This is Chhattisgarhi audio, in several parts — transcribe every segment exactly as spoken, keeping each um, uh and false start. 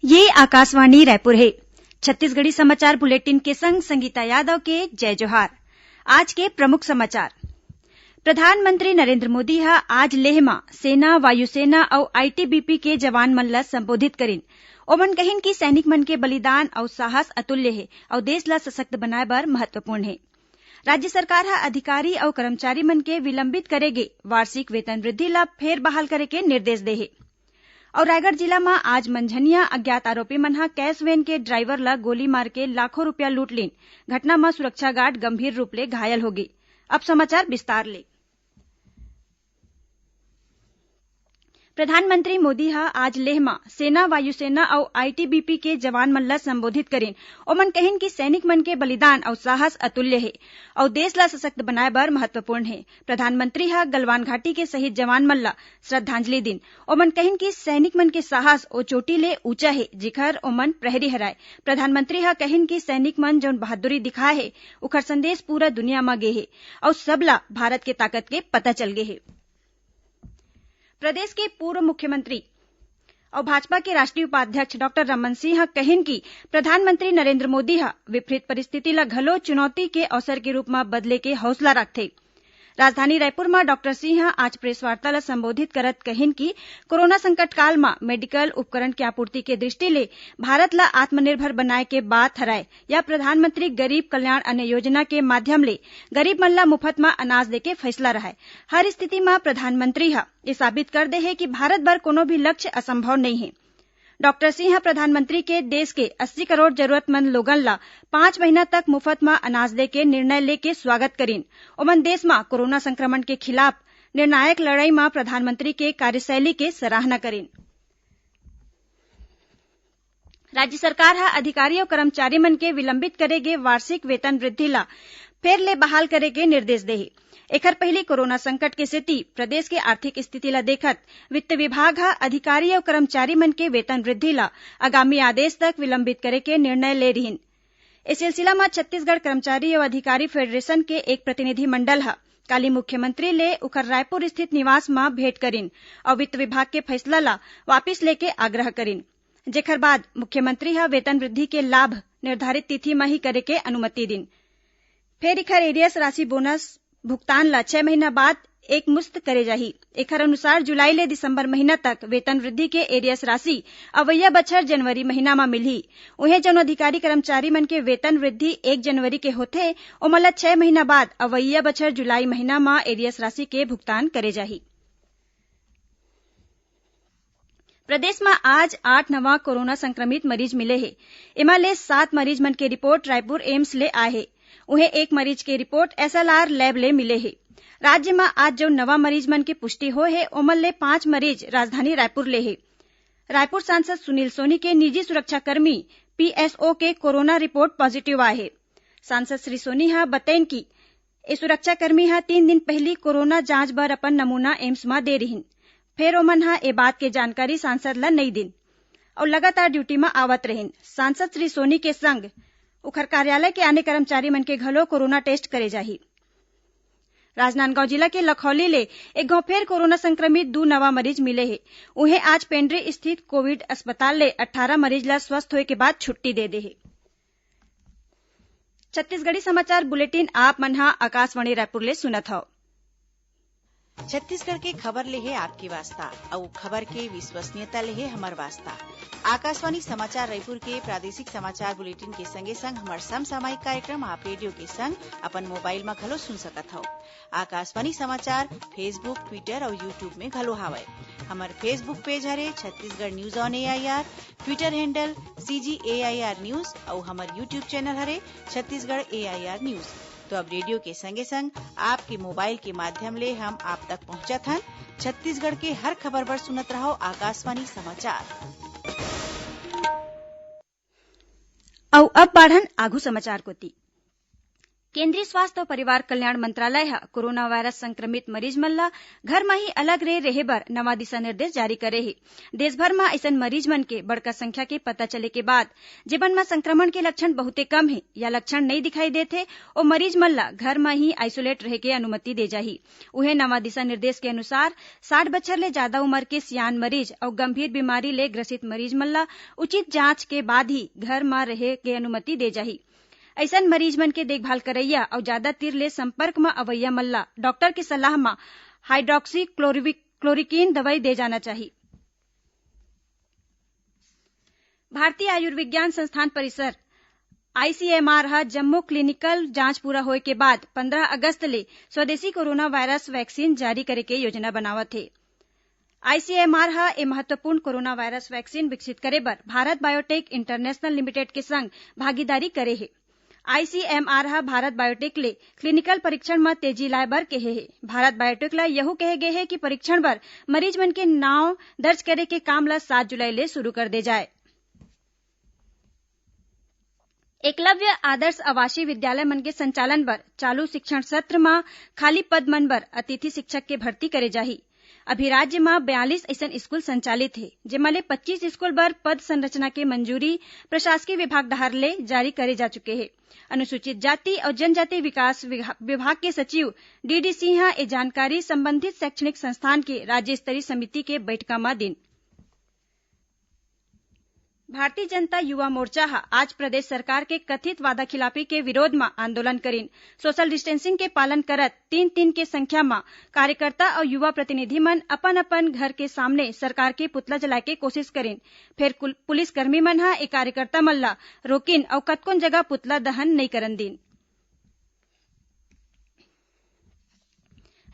ये आकाशवाणी रायपुर हे। छत्तीसगढ़ी समाचार बुलेटिन के संग संगीता यादव के जय जोहार। आज के प्रमुख समाचार। प्रधानमंत्री नरेंद्र मोदी ह आज लेह म सेना, वायुसेना अउ आईटीबीपी के जवान मन ल संबोधित करिन। ओमन कहिन कि सैनिक मन के बलिदान अउ साहस अतुल्य हे अउ देश ल सशक्त बनाए बर महत्वपूर्ण हे। राज्य सरकार ह अधिकारी अउ कर्मचारी मन के विलंबित करे गे वार्षिक वेतन वृद्धि ल फेर बहाल करे के निर्देश दे हे। अउ रायगढ़ जिला म आज मंझनिया अज्ञात आरोपी मन ह कैश वैन के ड्राइवर ल गोली मार के लाखों रुपया लूट लीन। घटना म सुरक्षा गार्ड गंभीर रूप ले घायल होगे। अब समाचार विस्तार ले। प्रधानमंत्री मोदी ह आज लेह म सेना, वायुसेना अउ आईटीबीपी के जवान मन ल संबोधित करिन। ओमन कहिन कि सैनिक मन के बलिदान अउ साहस अतुल्य हे अउ देश ल सशक्त बनाए बर महत्वपूर्ण हे। प्रधानमंत्री ह गलवान घाटी के शहीद जवान मन ल श्रद्धांजलि दिन। ओमन कहिन कि सैनिक मन के साहस ओ चोटी ले ऊंचा हे, जिखर ओमन प्रहरी हराय। प्रधानमंत्री ह कहिन कि सैनिक मन जउन बहादुरी दिखाए हे, उखर संदेश पूरा दुनिया म गे हे अउ सबला भारत के ताकत के पता चल गे हे। प्रदेश के पूर्व मुख्यमंत्री अउ भाजपा के राष्ट्रीय उपाध्यक्ष डॉक्टर रमन सिंह ह कहिन कि प्रधानमंत्री नरेंद्र मोदी ह विपरीत परिस्थिति ल घलो चुनौती के अवसर के रूप म बदले के हौसला रखथे। राजधानी रायपुर म डॉक्टर सिंह ह आज प्रेस वार्ता ल संबोधित करत कहिन कि कोरोना संकट काल म मेडिकल उपकरण के आपूर्ति के दृष्टि ले भारत ल आत्मनिर्भर बनाए के बात हरय या प्रधानमंत्री गरीब कल्याण अन्न योजना के माध्यम ले गरीब मन ल मुफत म अनाज देके फैसला रहय। हर स्थिति म प्रधानमंत्री ह ये साबित कर दे हे कि भारत बर कोनो भी लक्ष्य असंभव नइ हे। डॉक्टर सिंह ह प्रधानमंत्री के देश के अस्सी करोड़ जरूरतमंद लोगन ल पांच महीना तक मुफत म अनाज दे के निर्णय लेके स्वागत करिन। ओमन देश म कोरोना संक्रमण के खिलाफ निर्णायक लड़ाई म प्रधानमंत्री के कार्यशैली के सराहना करिन। राज्य सरकार ह अधिकारी अउ कर्मचारी मन के विलंबित करे गे वार्षिक वेतन वृद्धि ल फेर ले बहाल करे के निर्देश दे हे। एखर पहिली कोरोना संकट के सेती प्रदेश के आर्थिक स्थिति ल देखत वित्त विभाग ह अधिकारी अउ कर्मचारी मन के वेतन वृद्धि ल आगामी आदेश तक विलंबित करे के निर्णय ले रिहिन। ए सिलसिला म छत्तीसगढ़ कर्मचारी अउ अधिकारी फेडरेशन के एक प्रतिनिधि मंडल ह काली मुख्यमंत्री ले उखर रायपुर स्थित निवास म भेंट करिन अउ वित्त विभाग के फैसला ल वापिस लेके आग्रह करिन, जेखर बाद मुख्यमंत्री ह वेतन वृद्धि के लाभ निर्धारित तिथि म ही करे के अनुमति दिन। फेर इखर एरियस राशि बोनस भुगतान ल छह महीना बाद एक मुश्त करे जाही। एखर अनुसार जुलाई ले दिसंबर महीना तक वेतन वृद्धि के एरियस राशि अवइया बछर जनवरी महीना म मिलही। उहें, जउन अधिकारी कर्मचारी मन के वेतन वृद्धि एक जनवरी के होथे, ओमन ल छह महीना बाद अवइया बछर जुलाई महीना म एरियस राशि के भुगतान करे जाही। प्रदेश म आज आठ नवा कोरोना संक्रमित मरीज मिले हे। एमा ले सात मरीज मन के रिपोर्ट रायपुर एम्स ले आए हे। उहें, एक मरीज के रिपोर्ट एसएलआर लैब ले मिले हे। राज्य म आज जउन नवा मरीज मन के पुष्टि होए हे, ओमन ले पांच मरीज राजधानी रायपुर ले हे। रायपुर सांसद सुनील सोनी के निजी सुरक्षाकर्मी, पीएसओ, के कोरोना रिपोर्ट पॉजिटिव आए हे। सांसद श्री सोनी ह बतइन कि ए सुरक्षाकर्मी ह तीन दिन पहिली कोरोना जांच बर अपन नमूना एम्स म दे रिहिन। फेर ओमन ह ए बात के जानकारी सांसद ल नइ दिन अउ लगातार ड्यूटी म आवत रहिन। सांसद श्री सोनी के संग उखर कार्यालय के आने कर्मचारी मन के घलो कोरोना टेस्ट करे जाही। राजनांदगांव जिला के लखौली ले एक घौं फेर कोरोना संक्रमित दू नवा मरीज मिले हे। उहें, आज पेंड्री स्थित कोविड अस्पताल ले अट्ठारह मरीज ल स्वस्थ होए के बाद छुट्टी दे दे हे। छत्तीसगढ़ी समाचार बुलेटिन आप मन ह आकाशवाणी रायपुर ले सुनत हव। छत्तीसगढ़ के खबर ले हे आपके वास्ता, अउ खबर के विश्वसनीयता ले हे हमर वास्ता। आकाशवाणी समाचार रायपुर के प्रादेशिक समाचार बुलेटिन के संगे संग हमर समसामयिक कार्यक्रम आप रेडियो के संग अपन मोबाइल म घलो सुन सकत हव। आकाशवाणी समाचार Facebook, Twitter अउ YouTube में घलो हावय। हमर Facebook पेज हरे Chhattisgarh news on AIR, Twitter handle CG AIR news अउ हमर YouTube चैनल हरे छत्तीसगढ़ एआईआर न्यूज। तो अब रेडियो के संगे संग आपके मोबाइल के माध्यम ले हम आप तक पहुंचत हन। छत्तीसगढ़ के हर खबर बर सुनत रहव आकाशवाणी समाचार। अउ अब बाढ़न आघू समाचार कोति। केंद्रीय स्वास्थ्य अउ परिवार कल्याण मंत्रालय ह कोरोना वायरस संक्रमित मरीज मन ल घर म ही अलग ले रेहे बर नवा दिशा निर्देश जारी करे हे। देश भर म अइसन मरीज मन के बड़का संख्या के पता चले के बाद, जेमन म संक्रमण के लक्षण बहुते कम हे या लक्षण नइ दिखाई देत हे, ओ मरीज मन ल घर म ही आइसोलेट रहे के अनुमति दे जाही। उहे नवा दिशा निर्देश के अनुसार, साठ बछर ले जादा उमर के सियान मरीज अउ गंभीर बीमारी ले ग्रसित मरीज मन ल उचित जांच के बाद ही घर म रहे के अनुमति दे जाही। अइसन मरीज मन के देखभाल करइया अउ जादा तीर ले संपर्क म अवइया मन ल डॉक्टर के सलाह म हाइड्रोक्सी क्लोरिकिन दवई दे जाना चाही। भारतीय आयुर्विज्ञान संस्थान परिसर, आईसीएमआर ह जम्मो क्लिनिकल जांच पूरा होए के बाद पंद्रह अगस्त ले स्वदेशी कोरोना वायरस वैक्सीन जारी करे के योजना बनावत हे। आईसीएमआर ह ए महत्वपूर्ण कोरोना वायरस वैक्सीन विकसित करे बर भारत बायोटेक इंटरनेशनल लिमिटेड के संग भागीदारी करे हे। आईसीएमआर ह भारत बायोटेक ले क्लिनिकल परीक्षण म तेजी लाए बर केहे हे। भारत बायोटेक ल यहू केहे गे हे कि परीक्षण बर मरीज मन के नांव दर्ज करे के काम ल सात जुलाई ले शुरू कर दे जाए। एकलव्य आदर्श आवासीय विद्यालय मन के संचालन बर चालू शिक्षण सत्र म खाली पद मन बर अतिथि शिक्षक के भर्ती करे जाही। अभी राज्य म बयालीस अइसन स्कूल संचालित हे, जेमा ले पच्चीस स्कूल बर पद संरचना के मंजूरी प्रशासकीय विभाग डहार ले जारी करे जा चुके हे। अनुसूचित जाति अउ जनजाति विकास विभा-, विभाग के सचिव डीडी सिंह ह ए जानकारी संबंधित शैक्षणिक संस्थान के राज्य स्तरीय समिति के बैठका म दिन। भारतीय जनता युवा मोर्चा ह आज प्रदेश सरकार के कथित वादा खिलाफी के विरोध म आंदोलन करिन। सोशल डिस्टेंसिंग के पालन करत तीन-तीन के संख्या म कार्यकर्ता अउ युवा प्रतिनिधि मन अपन-अपन घर के सामने सरकार के पुतला जलाए के कोशिश करिन। फेर कुल-, पुलिसकर्मी मन ह ए कार्यकर्ता मन ल रोकिन अउ कतकोन जगह पुतला दहन नइ करन दिन।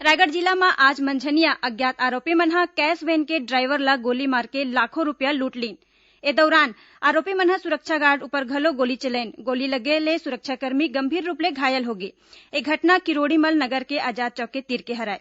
रायगढ़ जिला म आज मंझनिया अज्ञात आरोपी मन ह कैश वैन के ड्राइवर ल गोली मारके लाखों रूपिया लूट लीन। ए दौरान आरोपी मन ह सुरक्षा गार्ड ऊपर घलो गोली चलाइन। गोली लगे ले सुरक्षाकर्मी गंभीर रूप ले घायल होगे। ए घटना किरोड़ीमल नगर के आजाद चौक के तीर के हरय।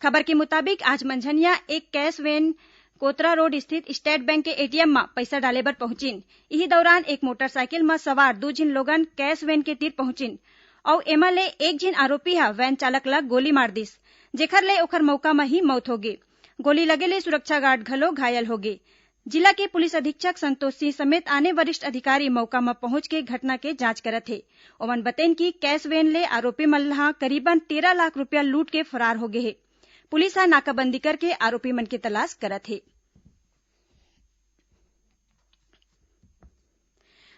खबर के मुताबिक, आज मंझनिया एक कैश वैन कोतरा रोड स्थित स्टेट बैंक के एटीएम म पइसा डाले बर पहुंचिन। इही दौरान एक मोटरसाइकिल म सवार दू झिन लोगन कैश वैन के तीर पहुंचिन अउ एमा ले एक झिन आरोपी ह वैन चालक ल गोली मार दिस, जेखर ले ओखर मौका म ही मौत होगे। गोली लगे ले सुरक्षा गार्ड घलो घायल होगे। जिला के पुलिस अधीक्षक संतोष सिंह समेत आने वरिष्ठ अधिकारी मौका म पहुंच के घटना के जांच करत हे। ओमन बतइन कि कैश वैन ले आरोपी मन ह करीबन तेरह लाख रूपिया लूट के फरार होगे हे। पुलिस ह नाकाबंदी करके आरोपी मन के तलाश करत हे।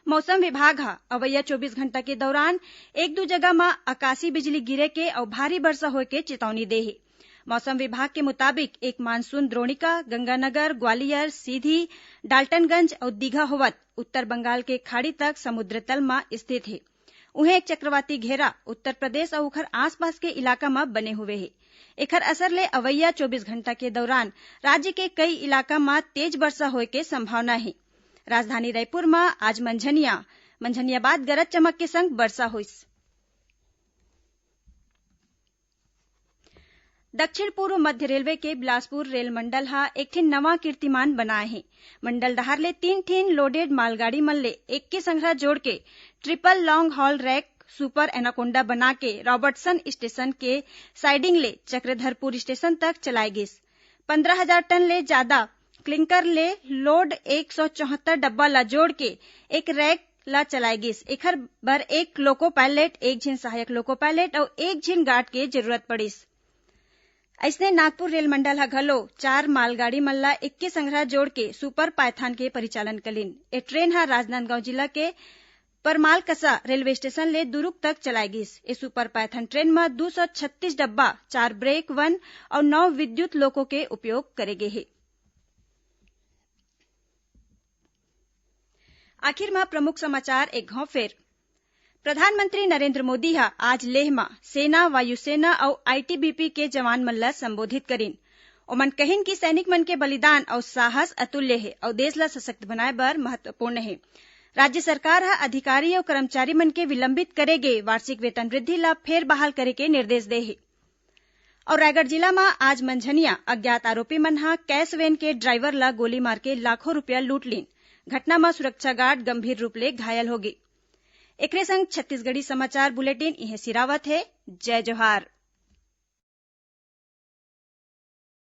मौसम विभाग ह अवइया चौबीस घंटा के दौरान एक दू जगह म आकाशीय बिजली गिरे के अउ भारी बरसा होए के चेतावनी दे हे। मौसम विभाग के मुताबिक, एक मानसून द्रोणिका गंगानगर, ग्वालियर, सीधी, डाल्टनगंज अउ दीघा होवत उत्तर बंगाल के खाड़ी तक समुद्र तल म स्थित हे। उहें, एक चक्रवाती घेरा उत्तर प्रदेश अउ ओखर आसपास के इलाका म बने हुए हे। एखर असर ले अवइया चौबीस घंटा के दौरान राज्य के कई इलाका म तेज बरसा होए के संभावना हे। राजधानी रायपुर म आज मंझनिया, मंझनिया बाद गरज चमक के संग बरसा होइस। दक्षिण पूर्व मध्य रेलवे के बिलासपुर रेल मंडल ह एक ठिन नवा कीर्तिमान बनाए हे। मंडल डहार ले तीन ठिन लोडेड मालगाड़ी मन ले एक के संघरा जोड़ के triple long haul rake super anaconda बना के रॉबर्टसन स्टेशन के साइडिंग ले चक्रधरपुर स्टेशन तक चलाए गिस। पंद्रह हजार टन ले जादा क्लिंकर ले लोड एक सौ चौहत्तर डब्बा ला जोड़ के एक रैक ला चलाए गिस। एखर बर एक लोको पायलट, एक झिन सहायक लोको पायलट अउ एक झिन गार्ड के जरूरत पड़िस। अइसने नागपुर रेल मंडल ह घलो चार मालगाड़ी मन ला एक के संघरा जोड़ के सुपर पायथन के परिचालन कलिन। ए ट्रेन ह राजनांदगांव जिला के परमालकसा रेलवे स्टेशन ले दुरूग तक चलाए गिस। ए सुपर पायथन ट्रेन म दू सौ छत्तीस डब्बा, चार ब्रेक वन अउ नौ विद्युत लोको के उपयोग करे गे हे। आखिर म प्रमुख समाचार एक घांव फेर। प्रधानमंत्री नरेंद्र मोदी ह आज लेह म सेना, वायुसेना अउ आईटीबीपी के जवान मन ल संबोधित करिन। ओमन कहिन कि सैनिक मन के बलिदान अउ साहस अतुल्य हे अउ देश ल सशक्त बनाए बर महत्वपूर्ण हे। राज्य सरकार ह अधिकारी अउ कर्मचारी मन के विलंबित करे गे वार्षिक वेतन वृद्धि ल फेर बहाल करे के निर्देश दे हे। अउ रायगढ़ जिला म आज मंझनिया अज्ञात आरोपी मन ह कैश वैन के ड्राइवर ल गोली मारके लाखों रूपिया लूट लीन। घटना म सुरक्षा गार्ड गंभीर रूप ले घायल होगे। एकरे संग छत्तीसगढ़ी समाचार बुलेटिन इहें सिरावत हे। जय जोहार।